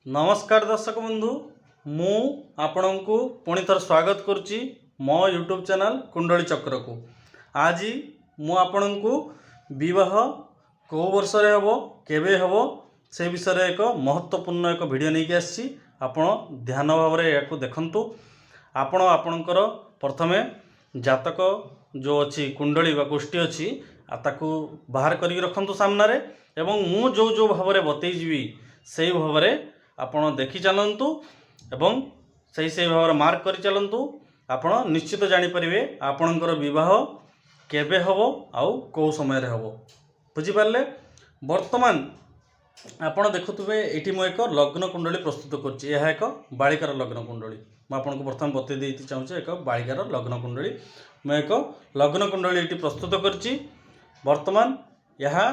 ନମସ୍କାର ଦର୍ଶକ ବନ୍ଧୁ, ମୁଁ ଆପଣଙ୍କୁ ପୁଣି ଥରେ ସ୍ୱାଗତ କରୁଛି ମୋ ୟୁଟ୍ୟୁବ୍ ଚ୍ୟାନେଲ୍ କୁଣ୍ଡଳୀ ଚକ୍ରକୁ। ଆଜି ମୁଁ ଆପଣଙ୍କୁ ବିବାହ କେଉଁ ବର୍ଷରେ ହେବ, କେବେ ହେବ, ସେ ବିଷୟରେ ଏକ ମହତ୍ତ୍ୱପୂର୍ଣ୍ଣ ଏକ ଭିଡ଼ିଓ ନେଇକି ଆସିଛି। ଆପଣ ଧ୍ୟାନ ଭାବରେ ଏହାକୁ ଦେଖନ୍ତୁ। ଆପଣ ଆପଣଙ୍କର ପ୍ରଥମେ ଜାତକ ଯେଉଁ ଅଛି, କୁଣ୍ଡଳୀ ବା ଗୋଷ୍ଠୀ ଅଛି, ଆଉ ତାକୁ ବାହାର କରିକି ରଖନ୍ତୁ ସାମ୍ନାରେ ଏବଂ ମୁଁ ଯେଉଁ ଯେଉଁ ଭାବରେ ବତେଇ ଯିବି, ସେଇ ଭାବରେ ଆପଣ ଦେଖି ଚାଲନ୍ତୁ ଏବଂ ସେଇ ସେଇ ଭାବରେ ମାର୍କ କରି ଚାଲନ୍ତୁ। ଆପଣ ନିଶ୍ଚିତ ଜାଣିପାରିବେ ଆପଣଙ୍କର ବିବାହ କେବେ ହେବ ଆଉ କେଉଁ ସମୟରେ ହେବ। ବୁଝିପାରିଲେ? ବର୍ତ୍ତମାନ ଆପଣ ଦେଖୁଥିବେ, ଏଇଠି ମୁଁ ଏକ ଲଗ୍ନ କୁଣ୍ଡଳୀ ପ୍ରସ୍ତୁତ କରୁଛି। ଏହା ଏକ ବାଳିକାର ଲଗ୍ନ କୁଣ୍ଡଳୀ। ମୁଁ ଆପଣଙ୍କୁ ବର୍ତ୍ତମାନ ବତେଇ ଦେଇକି ଚାହୁଁଛି, ଏକ ବାଳିକାର ଲଗ୍ନ କୁଣ୍ଡଳୀ। ମୁଁ ଏକ ଲଗ୍ନ କୁଣ୍ଡଳୀ ଏଇଠି ପ୍ରସ୍ତୁତ କରିଛି। ବର୍ତ୍ତମାନ ଏହା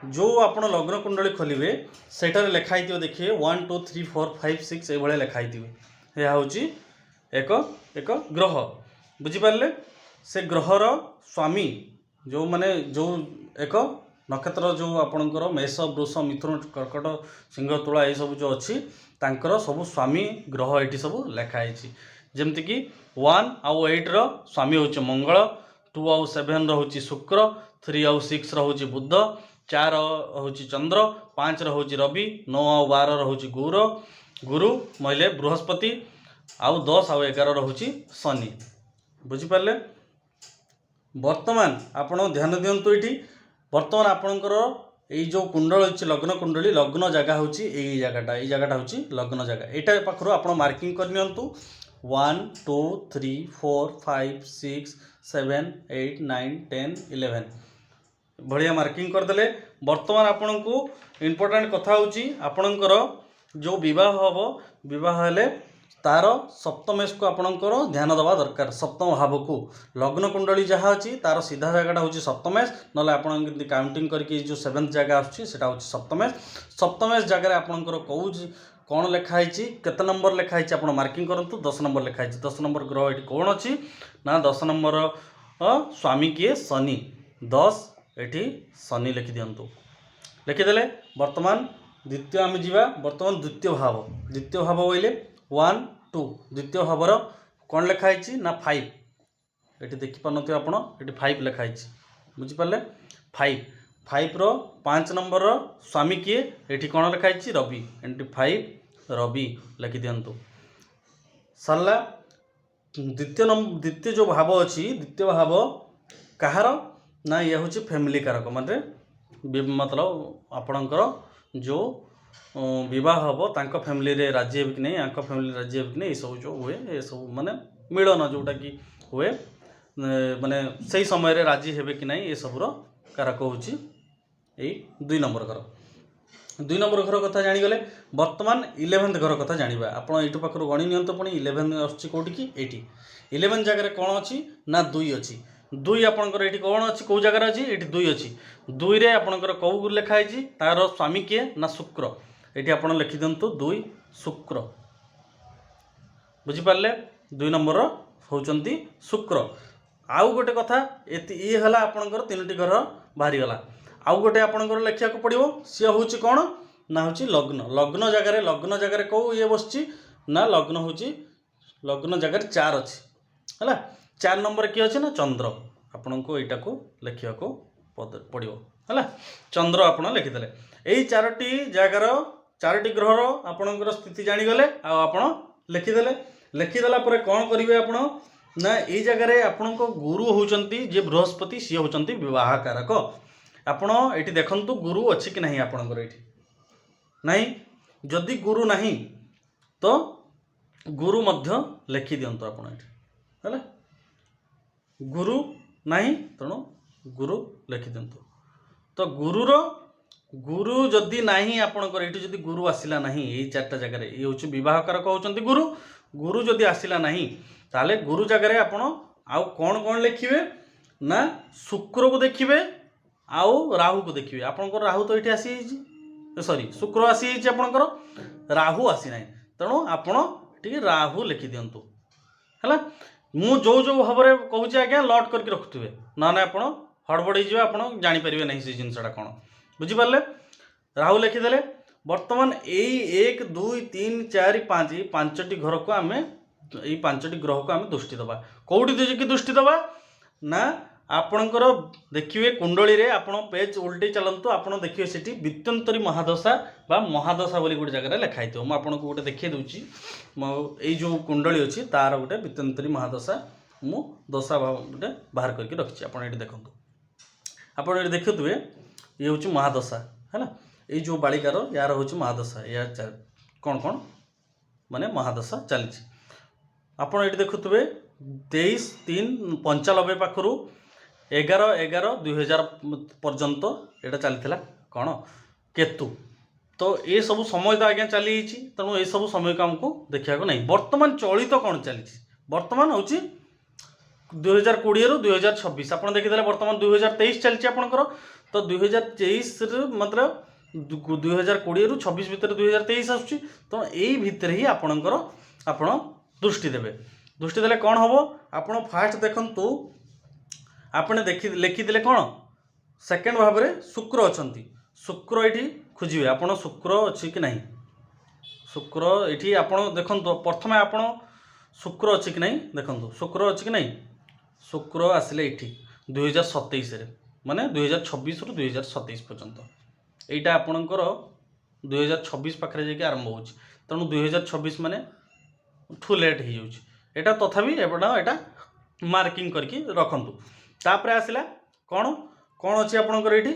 ଯେଉଁ ଆପଣ ଲଗ୍ନ କୁଣ୍ଡଳୀ ଖୋଲିବେ, ସେଠାରେ ଲେଖା ହେଇଥିବ, ଦେଖିବେ, 1, 2, 3, 4, 5, 6 ଏଇଭଳିଆ ଲେଖା ହେଇଥିବ। ଏହା ହେଉଛି ଏକ ଏକ ଗ୍ରହ। ବୁଝିପାରିଲେ? ସେ ଗ୍ରହର ସ୍ୱାମୀ ଯେଉଁମାନେ, ଯେଉଁ ଏକ ନକ୍ଷତ୍ର, ଯେଉଁ ଆପଣଙ୍କର ମେଷ, ବୃଷ, ମିଥୁନ, କର୍କଟ, ସିଂହ, ତୁଳା, ଏସବୁ ଯେଉଁ ଅଛି, ତାଙ୍କର ସବୁ ସ୍ୱାମୀ ଗ୍ରହ ଏଇଠି ସବୁ ଲେଖା ହେଇଛି। ଯେମିତିକି 1 ଆଉ 8ର ସ୍ୱାମୀ ହେଉଛି ମଙ୍ଗଳ, 2 ଆଉ 7ର ହେଉଛି ଶୁକ୍ର, 3 ଆଉ 6ର ହେଉଛି ବୁଧ, 4 ହେଉଛି ଚନ୍ଦ୍ର, 5ର ହେଉଛି ରବି, 9 ଆଉ 12ର ହେଉଛି ଗୁରୁ ମହିଲେ ବୃହସ୍ପତି, ଆଉ 10 ଆଉ 11ର ହେଉଛି ଶନି। ବୁଝିପାରିଲେ? ବର୍ତ୍ତମାନ ଆପଣ ଧ୍ୟାନ ଦିଅନ୍ତୁ ଏଇଠି। ବର୍ତ୍ତମାନ ଆପଣଙ୍କର ଏଇ ଯେଉଁ କୁଣ୍ଡଳ ଅଛି, ଲଗ୍ନ କୁଣ୍ଡଳୀ, ଲଗ୍ନ ଜାଗା ହେଉଛି ଏଇ ଜାଗାଟା। ଏଇ ଜାଗାଟା ହେଉଛି ଲଗ୍ନ ଜାଗା। ଏଇଟା ପାଖରୁ ଆପଣ ମାର୍କିଂ କରିନିଅନ୍ତୁ, 1, 2, 3, 4, 5, 6, 7, 8, 9, 10, 11 ଭଳିଆ ମାର୍କିଂ କରିଦେଲେ। ବର୍ତ୍ତମାନ ଆପଣଙ୍କୁ ଇମ୍ପୋର୍ଟାଣ୍ଟ କଥା ହେଉଛି, ଆପଣଙ୍କର ଯେଉଁ ବିବାହ ହେବ, ବିବାହ ହେଲେ ତାର ସପ୍ତମେଶକୁ ଆପଣଙ୍କର ଧ୍ୟାନ ଦେବା ଦରକାର, ସପ୍ତମ ଭାବକୁ। ଲଗ୍ନ କୁଣ୍ଡଳୀ ଯାହା ଅଛି, ତାର ସିଧା ଜାଗାଟା ହେଉଛି ସପ୍ତମେଶ। ନହେଲେ ଆପଣ କେମିତି କାଉଣ୍ଟିଂ କରିକି ଯେଉଁ ସେଭେନ୍ଥ ଜାଗା ଆସୁଛି, ସେଟା ହେଉଛି ସପ୍ତମେଶ। ସପ୍ତମେଶ ଜାଗାରେ ଆପଣଙ୍କର କେଉଁ କ'ଣ ଲେଖା ହେଇଛି, କେତେ ନମ୍ବର ଲେଖା ହେଇଛି, ଆପଣ ମାର୍କିଂ କରନ୍ତୁ। 10 ନମ୍ବର ଲେଖା ହେଇଛି। 10 ନମ୍ବର ଗ୍ରହ ଏଠି କ'ଣ ଅଛି ନା 10 ନମ୍ବର ସ୍ୱାମୀ କିଏ? ଶନି। 10, ଏଠି ଶନି ଲେଖିଦିଅନ୍ତୁ। ଲେଖିଦେଲେ। ବର୍ତ୍ତମାନ ଦ୍ୱିତୀୟ ଆମେ ଯିବା। ବର୍ତ୍ତମାନ ଦ୍ୱିତୀୟ ଭାବ। ଦ୍ୱିତୀୟ ଭାବ କହିଲେ 1, 2। ଦ୍ୱିତୀୟ ଭାବର କ'ଣ ଲେଖା ହେଇଛି ନା 5। ଏଠି ଦେଖିପାରୁନଥିବେ ଆପଣ, ଏଠି 5 ଲେଖା ହେଇଛି। ବୁଝିପାରିଲେ? 5, 5ର 5 ନମ୍ବରର ସ୍ୱାମୀ କିଏ? ଏଠି କ'ଣ ଲେଖା ହେଇଛି? ରବି। ଏଠି 5, ରବି ଲେଖିଦିଅନ୍ତୁ। ସରିଲା। ଦ୍ୱିତୀୟ ଯେଉଁ ଭାବ ଅଛି, ଦ୍ୱିତୀୟ ଭାବ କାହାର ନା ଇଏ ହେଉଛି ଫ୍ୟାମିଲି କାରକ। ମାନେ ମତଲବ ଆପଣଙ୍କର ଯେଉଁ ବିବାହ ହେବ, ତାଙ୍କ ଫ୍ୟାମିଲିରେ ରାଜି ହେବେ କି ନାହିଁ, ଆଙ୍କ ଫ୍ୟାମିଲିରେ ରାଜି ହେବେ କି ନାହିଁ, ଏସବୁ ଯେଉଁ ହୁଏ, ଏସବୁ ମାନେ ମିଳନ ଯେଉଁଟାକି ହୁଏ, ମାନେ ସେଇ ସମୟରେ ରାଜି ହେବେ କି ନାହିଁ, ଏସବୁର କାରକ ହେଉଛି ଏଇ 2 ନମ୍ବର ଘର। 2 ନମ୍ବର ଘର କଥା ଜାଣିଗଲେ। ବର୍ତ୍ତମାନ 11th ଘର କଥା ଜାଣିବା। ଆପଣ ଏଇଠୁ ପାଖରୁ ଗଣି ନିଅନ୍ତୁ ପୁଣି। 11 ଆସୁଛି କେଉଁଠିକି? ଏଇଠି। 11 ଜାଗାରେ କ'ଣ ଅଛି ନା 2 ଅଛି। 2 ଆପଣଙ୍କର ଏଇଠି କ'ଣ ଅଛି? କେଉଁ ଜାଗାରେ ଅଛି? ଏଇଠି 2 ଅଛି। 2ରେ ଆପଣଙ୍କର କେଉଁ ଲେଖା ହେଇଛି? ତାର ସ୍ୱାମୀ କିଏ ନା ଶୁକ୍ର। ଏଇଠି ଆପଣ ଲେଖିଦିଅନ୍ତୁ 2, ଶୁକ୍ର। ବୁଝିପାରିଲେ? 2 ନମ୍ବର ହେଉଛନ୍ତି ଶୁକ୍ର। ଆଉ ଗୋଟେ କଥା, ଇଏ ହେଲା ଆପଣଙ୍କର ତିନୋଟି ଘର ବାହାରିଗଲା। ଆଉ ଗୋଟେ ଆପଣଙ୍କର ଲେଖିବାକୁ ପଡ଼ିବ। ସିଏ ହେଉଛି କ'ଣ ନା ହେଉଛି ଲଗ୍ନ। ଲଗ୍ନ ଜାଗାରେ କେଉଁ ଇଏ ବସିଛି ନା ଲଗ୍ନ ହେଉଛି, ଲଗ୍ନ ଜାଗାରେ 4 ଅଛି। ହେଲା, 4 ନମ୍ବର କିଏ ଅଛି ନା ଚନ୍ଦ୍ର। ଆପଣଙ୍କୁ ଏଇଟାକୁ ଲେଖିବାକୁ ପଡ଼ିବ। ହେଲା, ଚନ୍ଦ୍ର ଆପଣ ଲେଖିଦେଲେ। ଏଇ ଚାରୋଟି ଜାଗାର, ଚାରୋଟି ଗ୍ରହର ଆପଣଙ୍କର ସ୍ଥିତି ଜାଣିଗଲେ ଆଉ ଆପଣ ଲେଖିଦେଲେ। ଲେଖିଦେଲା ପରେ କ'ଣ କରିବେ ଆପଣ ନା ଏଇ ଜାଗାରେ ଆପଣଙ୍କ ଗୁରୁ ହେଉଛନ୍ତି ଯିଏ ବୃହସ୍ପତି, ସିଏ ହେଉଛନ୍ତି ବିବାହ କାରକ। ଆପଣ ଏଠି ଦେଖନ୍ତୁ ଗୁରୁ ଅଛି କି ନାହିଁ ଆପଣଙ୍କର ଏଇଠି। ନାହିଁ। ଯଦି ଗୁରୁ ନାହିଁ ତ ଗୁରୁ ମଧ୍ୟ ଲେଖିଦିଅନ୍ତୁ ଆପଣ ଏଠି। ହେଲା, ଗୁରୁ ନାହିଁ, ତେଣୁ ଗୁରୁ ଲେଖିଦିଅନ୍ତୁ। ତ ଗୁରୁ ଯଦି ନାହିଁ ଆପଣଙ୍କର ଏଇଠି, ଯଦି ଗୁରୁ ଆସିଲା ନାହିଁ ଏଇ ଚାରିଟା ଜାଗାରେ, ଇଏ ହେଉଛି ବିବାହ କାରକ ହେଉଛନ୍ତି ଗୁରୁ। ଗୁରୁ ଯଦି ଆସିଲା ନାହିଁ, ତାହେଲେ ଗୁରୁ ଜାଗାରେ ଆପଣ ଆଉ କ'ଣ କ'ଣ ଲେଖିବେ ନା ଶୁକ୍ରକୁ ଦେଖିବେ ଆଉ ରାହୁକୁ ଦେଖିବେ। ଆପଣଙ୍କର ରାହୁ ତ ଏଇଠି ଆସିଯାଇଛି, ସରି, ଶୁକ୍ର ଆସିଯାଇଛି ଆପଣଙ୍କର, ରାହୁ ଆସିନାହିଁ। ତେଣୁ ଆପଣ ଟିକେ ରାହୁ ଲେଖିଦିଅନ୍ତୁ। ହେଲା, ମୁଁ ଯେଉଁ ଯେଉଁ ଭାବରେ କହୁଛି ଆଜ୍ଞା, ନୋଟ୍ କରିକି ରଖୁଥିବେ, ନହେଲେ ଆପଣ ହଡ଼ବଡ଼ ହେଇଯିବେ, ଆପଣ ଜାଣିପାରିବେ ନାହିଁ ସେ ଜିନିଷଟା କ'ଣ। ବୁଝିପାରିଲେ? ରାହୁ ଲେଖିଦେଲେ। ବର୍ତ୍ତମାନ ଏଇ 1, 2, 3, 4, 5, ଏଇ ପାଞ୍ଚଟି ଘରକୁ ଆମେ, ଏଇ ପାଞ୍ଚଟି ଗ୍ରହକୁ ଆମେ ଦୃଷ୍ଟି ଦେବା। କେଉଁଠି ଦେଇକି ଦୃଷ୍ଟି ଦେବା ନା, ଆପଣଙ୍କର ଦେଖିବେ କୁଣ୍ଡଳୀରେ, ଆପଣ ପେଜ୍ ଉଲ୍ଟେଇ ଚାଲନ୍ତୁ, ଆପଣ ଦେଖିବେ ସେଠି ବିତ୍ୟନ୍ତରୀ ମହାଦଶା ବା ମହାଦଶା ବୋଲି ଗୋଟେ ଜାଗାରେ ଲେଖା ହେଇଥିବ। ମୁଁ ଆପଣଙ୍କୁ ଗୋଟେ ଦେଖେଇ ଦେଉଛି। ମୋ ଏଇ ଯେଉଁ କୁଣ୍ଡଳୀ ଅଛି, ତାର ଗୋଟେ ବିତ୍ୟନ୍ତରୀ ମହାଦଶା ମୁଁ ଦଶା ଗୋଟେ ବାହାର କରିକି ରଖିଛି। ଆପଣ ଏଇଠି ଦେଖନ୍ତୁ, ଆପଣ ଏଠି ଦେଖୁଥିବେ, ଇଏ ହେଉଛି ମହାଦଶା ହେଲା। ଏଇ ଯେଉଁ ବାଳିକାର, ୟାର ହେଉଛି ମହାଦଶା। ୟା କ'ଣ କ'ଣ ମାନେ ମହାଦଶା ଚାଲିଛି, ଆପଣ ଏଇଠି ଦେଖୁଥିବେ। 23/3/95 ପାଖରୁ 11/11/2000 ପର୍ଯ୍ୟନ୍ତ ଏଇଟା ଚାଲିଥିଲା। କ'ଣ? କେତୁ। ତ ଏସବୁ ସମୟ ତ ଆଜ୍ଞା ଚାଲିଯାଇଛି, ତେଣୁ ଏସବୁ ସମୟକୁ ଆମକୁ ଦେଖିବାକୁ ନାହିଁ। ବର୍ତ୍ତମାନ ଚଳିତ କ'ଣ ଚାଲିଛି? ବର୍ତ୍ତମାନ ହେଉଛି 2020ରୁ 2026। ଆପଣ ଦେଖିଦେଲେ, ବର୍ତ୍ତମାନ 2023 ଚାଲିଛି ଆପଣଙ୍କର। ତ 2023ରୁ ମାତ୍ର 2020ରୁ 26 ଭିତରେ 2023 ଆସୁଛି। ତ ଏଇ ଭିତରେ ହିଁ ଆପଣଙ୍କର ଆପଣ ଦୃଷ୍ଟି ଦେବେ। ଦୃଷ୍ଟି ଦେଲେ କ'ଣ ହେବ? ଆପଣ ଫାଷ୍ଟ ଦେଖନ୍ତୁ, ଆପଣ ଦେଖି ଲେଖିଦେଲେ କ'ଣ, ସେକେଣ୍ଡ ଭାବରେ ଶୁକ୍ର ଅଛନ୍ତି। ଶୁକ୍ର ଏଇଠି ଖୋଜିବେ ଆପଣ, ଶୁକ୍ର ଅଛି କି ନାହିଁ। ଶୁକ୍ର ଏଠି ଆପଣ ଦେଖନ୍ତୁ। ପ୍ରଥମେ ଆପଣ ଶୁକ୍ର ଅଛି କି ନାହିଁ ଦେଖନ୍ତୁ। ଶୁକ୍ର ଅଛି କି ନାହିଁ? ଶୁକ୍ର ଆସିଲେ ଏଇଠି 2027ରେ, ମାନେ 2026ରୁ 2027 ପର୍ଯ୍ୟନ୍ତ। ଏଇଟା ଆପଣଙ୍କର 2026 ପାଖରେ ଯାଇକି ଆରମ୍ଭ ହେଉଛି। ତେଣୁ 2026 ମାନେ ଠୁ ଲେଟ୍ ହେଇଯାଉଛି ଏଇଟା। ତଥାପି ଆପଣ ଏଇଟା ମାର୍କିଂ କରିକି ରଖନ୍ତୁ। ତାପରେ ଆସିଲା କ'ଣ? କ'ଣ ଅଛି ଆପଣଙ୍କର ଏଇଠି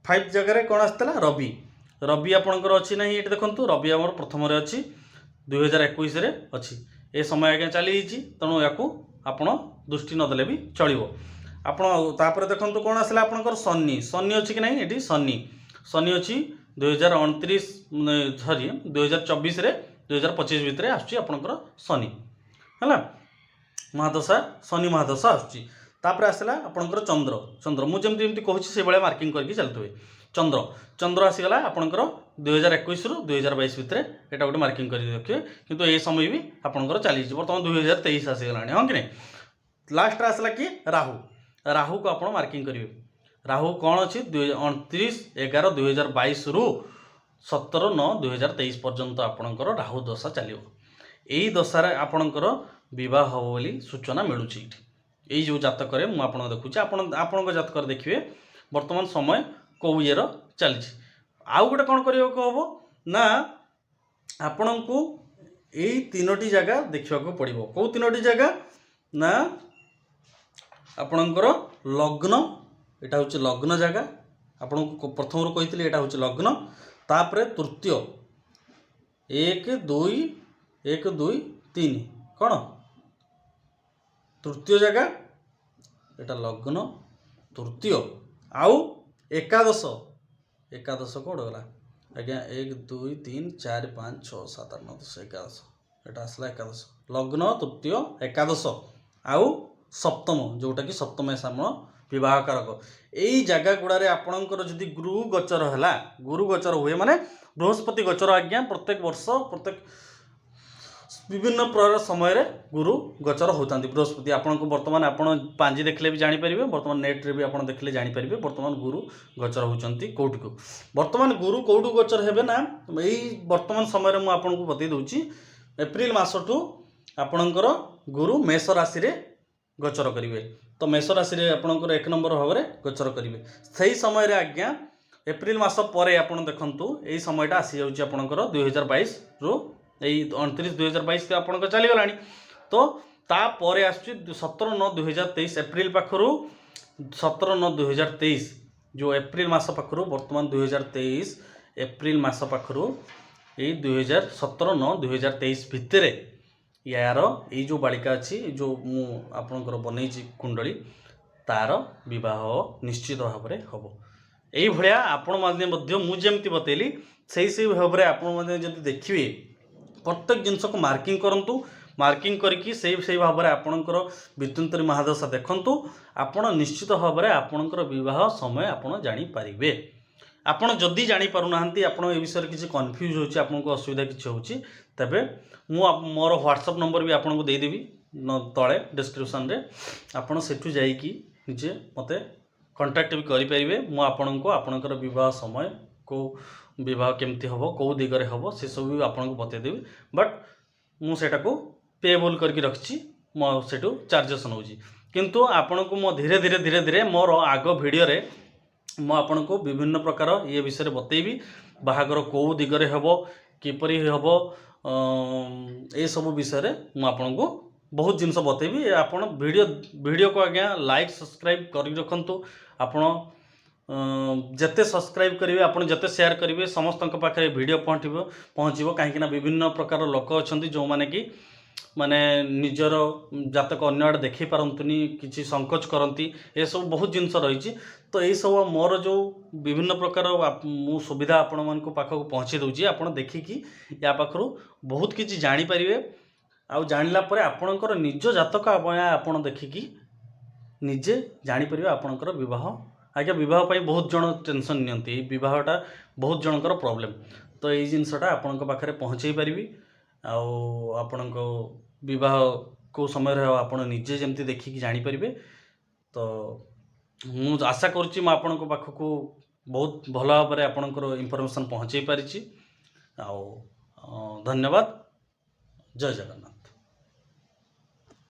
ଫାଇଭ୍ ଜାଗାରେ? କ'ଣ ଆସିଥିଲା? ରବି। ରବି ଆପଣଙ୍କର ଅଛି ନାହିଁ ଏଇଠି ଦେଖନ୍ତୁ। ରବି ଆମର ପ୍ରଥମରେ ଅଛି, 2021ରେ ଅଛି। ଏ ସମୟ ଆଜ୍ଞା ଚାଲିଯାଇଛି, ତେଣୁ ୟାକୁ ଆପଣ ଦୃଷ୍ଟି ନଦେଲେ ବି ଚଳିବ। ଆପଣ ତାପରେ ଦେଖନ୍ତୁ କ'ଣ ଆସିଲା ଆପଣଙ୍କର, ଶନି। ଶନି ଅଛି କି ନାହିଁ ଏଠି? ଶନି, ଶନି ଅଛି 2029, ସରି, 2024ରେ, 2025 ଭିତରେ ଆସୁଛି ଆପଣଙ୍କର ଶନି। ହେଲା ମହାଦଶା, ଶନି ମହାଦଶା ଆସୁଛି। ତାପରେ ଆସିଲା ଆପଣଙ୍କର ଚନ୍ଦ୍ର। ଚନ୍ଦ୍ର, ମୁଁ ଯେମିତି ଯେମିତି କହୁଛି, ସେଇଭଳିଆ ମାର୍କିଂ କରିକି ଚାଲୁଥିବେ। ଚନ୍ଦ୍ର, ଚନ୍ଦ୍ର ଆସିଗଲା ଆପଣଙ୍କର 2021ରୁ 2022 ଭିତରେ। ଏଇଟା ଗୋଟେ ମାର୍କିଂ କରିକି ରଖିବେ। କିନ୍ତୁ ଏ ସମୟ ବି ଆପଣଙ୍କର ଚାଲିଛି, ବର୍ତ୍ତମାନ 2023 ଆସିଗଲାଣି, ହଁ କି ନାହିଁ? ଲାଷ୍ଟରେ ଆସିଲା କି? ରାହୁ। ରାହୁକୁ ଆପଣ ମାର୍କିଂ କରିବେ। ରାହୁ କ'ଣ ଅଛି? 29/11/2022ରୁ 17/9/2023 ପର୍ଯ୍ୟନ୍ତ ଆପଣଙ୍କର ରାହୁ ଦଶା ଚାଲିବ। ଏଇ ଦଶାରେ ଆପଣଙ୍କର ବିବାହ ହେବ ବୋଲି ସୂଚନା ମିଳୁଛି ଏଇଠି, ଏଇ ଯେଉଁ ଜାତକରେ ମୁଁ ଆପଣଙ୍କୁ ଦେଖୁଛି। ଆପଣ ଆପଣଙ୍କ ଜାତକରେ ଦେଖିବେ ବର୍ତ୍ତମାନ ସମୟ କେଉଁ ଇଏର ଚାଲିଛି। ଆଉ ଗୋଟେ କ'ଣ କରିବାକୁ ହେବ ନା, ଆପଣଙ୍କୁ ଏଇ ତିନୋଟି ଜାଗା ଦେଖିବାକୁ ପଡ଼ିବ। କେଉଁ ତିନୋଟି ଜାଗା ନା, ଆପଣଙ୍କର ଲଗ୍ନ, ଏଇଟା ହେଉଛି ଲଗ୍ନ ଜାଗା। ଆପଣଙ୍କୁ ପ୍ରଥମରୁ କହିଥିଲି, ଏଇଟା ହେଉଛି ଲଗ୍ନ। ତାପରେ ତୃତୀୟ, 1, 2, 1, 2, 3, କ'ଣ ତୃତୀୟ ଜାଗା। ଏଇଟା ଲଗ୍ନ, ତୃତୀୟ ଆଉ ଏକାଦଶ। ଏକାଦଶ କୋଉଠି ଗଲା ଆଜ୍ଞା? 1, 2, 3, 4, 5, 6, 7, 8, 9, 10, ଏକାଦଶ। ଏଇଟା ଆସିଲା ଏକାଦଶ। ଲଗ୍ନ, ତୃତୀୟ, ଏକାଦଶ ଆଉ ସପ୍ତମ, ଯେଉଁଟାକି ସପ୍ତମ ସାମ ବିବାହ କାରକ। ଏଇ ଜାଗା ଗୁଡ଼ାରେ ଆପଣଙ୍କର ଯଦି ଗୁରୁ ଗୋଚର ହେଲା, ଗୁରୁ ଗୋଚର ହୁଏ ମାନେ ବୃହସ୍ପତି ଗୋଚର ଆଜ୍ଞା, ପ୍ରତ୍ୟେକ ବର୍ଷ ପ୍ରତ୍ୟେକ ବିଭିନ୍ନ ପ୍ରକାର ସମୟରେ ଗୁରୁ ଗୋଚର ହେଉଥାନ୍ତି, ବୃହସ୍ପତି। ଆପଣଙ୍କୁ ବର୍ତ୍ତମାନ ଆପଣ ପାଞ୍ଜି ଦେଖିଲେ ବି ଜାଣିପାରିବେ, ବର୍ତ୍ତମାନ ନେଟ୍ରେ ବି ଆପଣ ଦେଖିଲେ ଜାଣିପାରିବେ, ବର୍ତ୍ତମାନ ଗୁରୁ ଗୋଚର ହେଉଛନ୍ତି କେଉଁଠିକୁ। ବର୍ତ୍ତମାନ ଗୁରୁ କେଉଁଠୁ ଗୋଚର ହେବେ ନା, ଏଇ ବର୍ତ୍ତମାନ ସମୟରେ ମୁଁ ଆପଣଙ୍କୁ ବତେଇ ଦେଉଛି, ଏପ୍ରିଲ ମାସଠୁ ଆପଣଙ୍କର ଗୁରୁ ମେଷ ରାଶିରେ ଗୋଚର କରିବେ। ତ ମେଷ ରାଶିରେ ଆପଣଙ୍କର 1 ନମ୍ବର ଭାବରେ ଗୋଚର କରିବେ। ସେଇ ସମୟରେ ଆଜ୍ଞା, ଏପ୍ରିଲ ମାସ ପରେ ଆପଣ ଦେଖନ୍ତୁ, ଏଇ ସମୟଟା ଆସିଯାଉଛି ଆପଣଙ୍କର 2022ରୁ, ଏଇ 29 2022 ଆପଣଙ୍କ ଚାଲିଗଲାଣି। ତ ତାପରେ ଆସୁଛି 17/9/2023। ଏପ୍ରିଲ ପାଖରୁ 17/9/2023, ଯେଉଁ ଏପ୍ରିଲ ମାସ ପାଖରୁ, ବର୍ତ୍ତମାନ 2023 ଏପ୍ରିଲ ମାସ ପାଖରୁ ଏଇ 2017/9/2023 ଭିତରେ ୟାର, ଏଇ ଯେଉଁ ବାଳିକା ଅଛି, ଯେଉଁ ମୁଁ ଆପଣଙ୍କର ବନେଇଛି କୁଣ୍ଡଳୀ, ତାର ବିବାହ ନିଶ୍ଚିତ ଭାବରେ ହେବ। ଏଇଭଳିଆ ଆପଣମାନେ ମଧ୍ୟ ମୁଁ ଯେମିତି ବତେଇଲି, ସେଇ ସେଇ ଭାବରେ ଆପଣମାନେ ଯଦି ଦେଖିବେ, ପ୍ରତ୍ୟେକ ଜିନିଷକୁ ମାର୍କିଂ କରନ୍ତୁ। ମାର୍କିଂ କରିକି ସେଇ ସେଇ ଭାବରେ ଆପଣଙ୍କର ବିତ୍ୟନ୍ତରୀ ମହାଦଶା ଦେଖନ୍ତୁ। ଆପଣ ନିଶ୍ଚିତ ଭାବରେ ଆପଣଙ୍କର ବିବାହ ସମୟ ଆପଣ ଜାଣିପାରିବେ। ଆପଣ ଯଦି ଜାଣିପାରୁନାହାନ୍ତି, ଆପଣ ଏ ବିଷୟରେ କିଛି କନଫ୍ୟୁଜ୍ ହେଉଛି, ଆପଣଙ୍କୁ ଅସୁବିଧା କିଛି ହେଉଛି, ତେବେ ମୁଁ ମୋର ହ୍ୱାଟ୍ସଆପ୍ ନମ୍ବର ବି ଆପଣଙ୍କୁ ଦେଇଦେବି ତଳେ ଡିସ୍କ୍ରିପସନ୍ରେ। ଆପଣ ସେଠୁ ଯାଇକି ନିଜେ ମୋତେ କଣ୍ଟାକ୍ଟ ବି କରିପାରିବେ। ମୁଁ ଆପଣଙ୍କୁ ଆପଣଙ୍କର ବିବାହ ସମୟ କେଉଁ ବିବାହ କେମିତି ହେବ, କେଉଁ ଦିଗରେ ହେବ, ସେସବୁ ବି ଆପଣଙ୍କୁ ବତେଇଦେବି। ବଟ୍ ମୁଁ ସେଇଟାକୁ ପେଏବୁଲ୍ କରିକି ରଖିଛି। ମୁଁ ଆଉ ସେଇଠୁ ଚାର୍ଜେସ୍ ନେଉଛି। କିନ୍ତୁ ଆପଣଙ୍କୁ ମୁଁ ଧୀରେ ଧୀରେ ଧୀରେ ଧୀରେ ମୋର ଆଗ ଭିଡ଼ିଓରେ ମୁଁ ଆପଣଙ୍କୁ ବିଭିନ୍ନ ପ୍ରକାର ଇଏ ବିଷୟରେ ବତେଇବି। ବାହାଘର କେଉଁ ଦିଗରେ ହେବ, କିପରି ହେବ, ଏସବୁ ବିଷୟରେ ମୁଁ ଆପଣଙ୍କୁ ବହୁତ ଜିନିଷ ବତେଇବି। ଆପଣ ଭିଡ଼ିଓକୁ ଆଜ୍ଞା ଲାଇକ୍, ସବସ୍କ୍ରାଇବ୍ କରିକି ରଖନ୍ତୁ। ଆପଣ ଯେତେ ସବସ୍କ୍ରାଇବ୍ କରିବେ, ଆପଣ ଯେତେ ସେୟାର କରିବେ, ସମସ୍ତଙ୍କ ପାଖରେ ଭିଡ଼ିଓ ପହଞ୍ଚିବ। କାହିଁକିନା ବିଭିନ୍ନ ପ୍ରକାର ଲୋକ ଅଛନ୍ତି, ଯେଉଁମାନେ କି ମାନେ ନିଜର ଜାତକ ଅନ୍ୟ ଆଡ଼େ ଦେଖାଇ ପାରନ୍ତିନି, କିଛି ସଙ୍କୋଚ କରନ୍ତି। ଏସବୁ ବହୁତ ଜିନିଷ ରହିଛି। ତ ଏଇସବୁ ମୋର ଯେଉଁ ବିଭିନ୍ନ ପ୍ରକାର ମୁଁ ସୁବିଧା ଆପଣମାନଙ୍କ ପାଖକୁ ପହଞ୍ଚେଇ ଦେଉଛି, ଆପଣ ଦେଖିକି ୟା ପାଖରୁ ବହୁତ କିଛି ଜାଣିପାରିବେ। ଆଉ ଜାଣିଲା ପରେ ଆପଣଙ୍କର ନିଜ ଜାତକ ଆପଣ ଦେଖିକି ନିଜେ ଜାଣିପାରିବେ ଆପଣଙ୍କର ବିବାହ। ଆଜ୍ଞା, ବିବାହ ପାଇଁ ବହୁତ ଜଣ ଟେନସନ୍ ନିଅନ୍ତି। ଏଇ ବିବାହଟା ବହୁତ ଜଣଙ୍କର ପ୍ରୋବ୍ଲେମ୍। ତ ଏଇ ଜିନିଷଟା ଆପଣଙ୍କ ପାଖରେ ପହଞ୍ଚେଇ ପାରିବି। ଆଉ ଆପଣଙ୍କ ବିବାହ କେଉଁ ସମୟରେ ହେବ, ଆପଣ ନିଜେ ଯେମିତି ଦେଖିକି ଜାଣିପାରିବେ। ତ ମୁଁ ଆଶା କରୁଛି, ମୁଁ ଆପଣଙ୍କ ପାଖକୁ ବହୁତ ଭଲ ଭାବରେ ଆପଣଙ୍କର ଇନଫର୍ମେସନ୍ ପହଞ୍ଚେଇ ପାରିଛି। ଆଉ ଧନ୍ୟବାଦ। ଜୟ ଜଗନ୍ନାଥ।